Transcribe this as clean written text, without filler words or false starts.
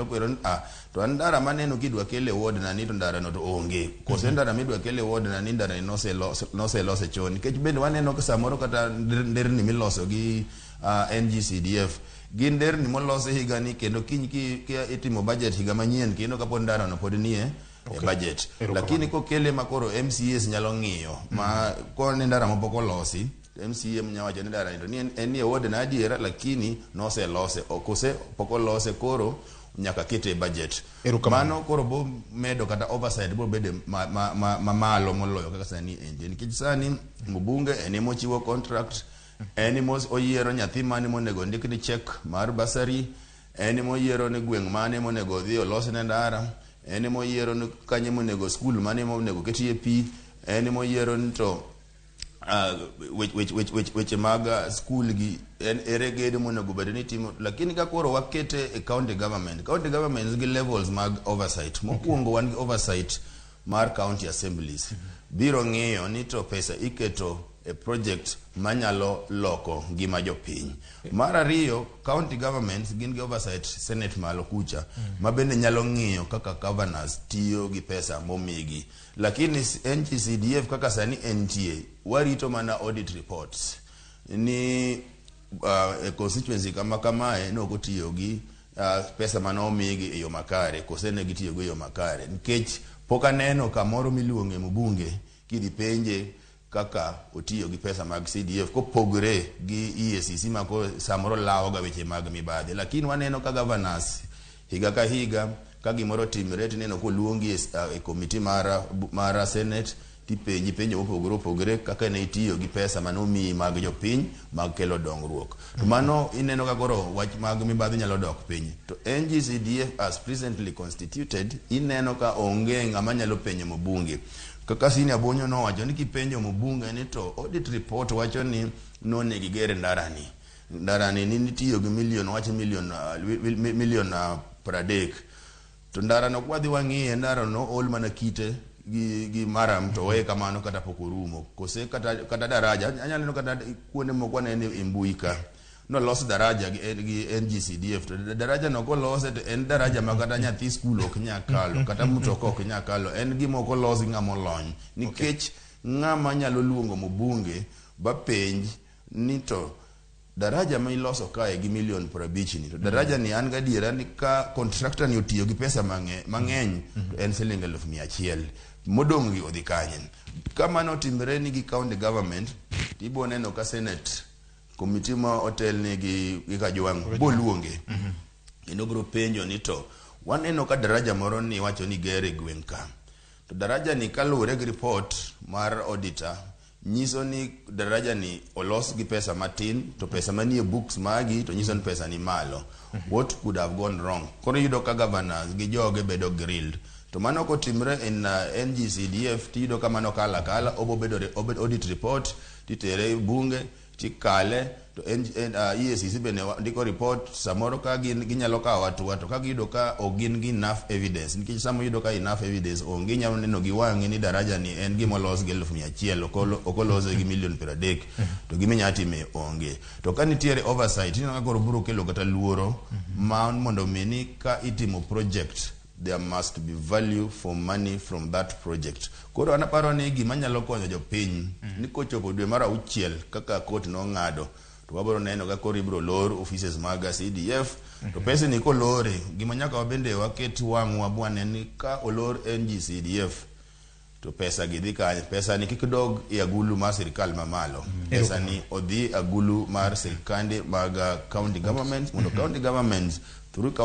Kwero ni ah, to an ndara maneno kidwa kele ward na ni to ndara no to onge kose ndara midwa kele ward na ni ndara ni noselose chon, nikech bende waneno ka samoro kata nderni miloso gi NGCDF gin nderni molosi higani, kendo kiny ki itimo budget higa manyien kendo kapod ndara no pod nie e budget. Erokamano. Lakini kokele ma koro MCAs nyalo ng'iyo ma kone ndara mapok olosi, MCA nyalo wacho ni ndara ni to ni en nie ward na adiera, lakini noselose o kose pok olose, koro nyaka kete e budget. Erokamano. Mano koro bo medo kata oversight bo bedo ma malo moloyo kaka sani entie, nikech sani mbunge en ema ochiwo contract, en ema oyiero nyathi mane monego ndik ni check mar bursary, en ema oyiero ni gweng' mane monego odhi olosne ndara, en ema oyiero ni kanye monego skul mane monego ketie pi, en ema oyiero ni to weche mag skul gi en ere gedo monego bed ni timo. Lakini ka koro wakete e county government, county governments gi levels mag oversight. Mokwongo wan gi oversight mar county assemblies biro ng'iyo ni to pesa iketo e project manyalo loko ngima jopiny. Mar ariyo, county governments gin gi oversight senate malo kucha ma bende nyalo ng'iyo kaka governors tiyo gi pesa momigi. Lakini NGCDF kaka sani entie, warito mana audit reports ni e constituency kama kamae ne ok otiyo gi pesa mane omigi e yo makare kose ne gitiyogo e yo makare, nikech pok aneno kamoro miluonge mbunge kidhi penje kaka otiyo gi pesa mag CDF kopogre gi EACC ma koro samoro lawo ga weche mag mibadhi. Lakini waneno ka governors higa ka higa ka gimoro timre, tineno koluongi e committee mar senate, tipenji penjo mopogore opogore kaka ne itiyo gi pesa mane omiyi mag jopiny mag kelo dongruok. To mano ineno ka koro wach mag mibadhi nyalo dok piny. To NGCDF as presently constituted, ineno ka onge ng'ama nyalo penjo mbunge, kaka Senior Bonyo nowacho ni kipenjo mbunge ni to audit report wacho ni nonego iger ndarani, ndarani ni nitiyo gi million, wach million million 30, to ndarano kwadhi wang'iye, ndarano ol mana kite gi maram to weye kamano kata pok orumo kose kata daraja. Anyalo neno kata kuonde moko wanene e mbui ka nolos daraja gi NGCDF, to daraja no kolose to en daraja ma kata nyathi skul ok nyal kalo, kata mtoka ok nyal kalo. En gima ok olos gi ng'ama olony, nikech ng'ama nyalo luongo mbunge ba penj ni to daraja ma iloso kae gi milion 50 ni, to daraja ni an gadiera ni ka contractor ni otiyo gi pesa mang'eny to en siling 100,000 modong' gi odhi kanye? Ka mano otimre ni gi county government, tibo neno ka senate committee ma otelni gi Kajwang' boluonge kendo biro penjo ni to waneno ka daraja moro ni wacho ni ger e gweng' ka, to daraja ni kaluwore gi report mar auditor nyiso ni daraja ni olos gi pesa matin, to pesa manie books magi to nyiso ni pesa ni malo. What could have gone wrong? Koro iyudo ka governors gi joge bedo grilled. To mano kotimre in NGCDF, tiyudo ka mano kala kala obo bedo audit report titere bunge tikale, to EACC bende ndiko report. Samoro ka gin ginyalo kawo hatua to ka giyudo ka ok gin gi enough evidence, nikech sama iyudo ka enough evidence onge, inyalo neno gi wang'i ni daraja ni en gima olos gi 100,000, ok olose gi milion 30, to gima inyalo time onge. To ka nitiere oversight, ineno ka koro biro kelo kata luoro ma mondo mi ni ka itimo project, there must be value for money from that project. Koro an aparo ni gima nyalo konyo jopiny ni kochopo dwe mar auchiel kaka court nong'ado, to wabiro neno ka koro ibiro lor offices mag CDF. To pesa ni kolore, gima nyaka wabende waket wang'wa bwane ni ka olor NGCDF to pesa gi dhi kanye? Pesa ni kik dog e agulu mar sirikal mamalo, pesa ni odhi agulu mar sirikande mag county governments mondo county governments through county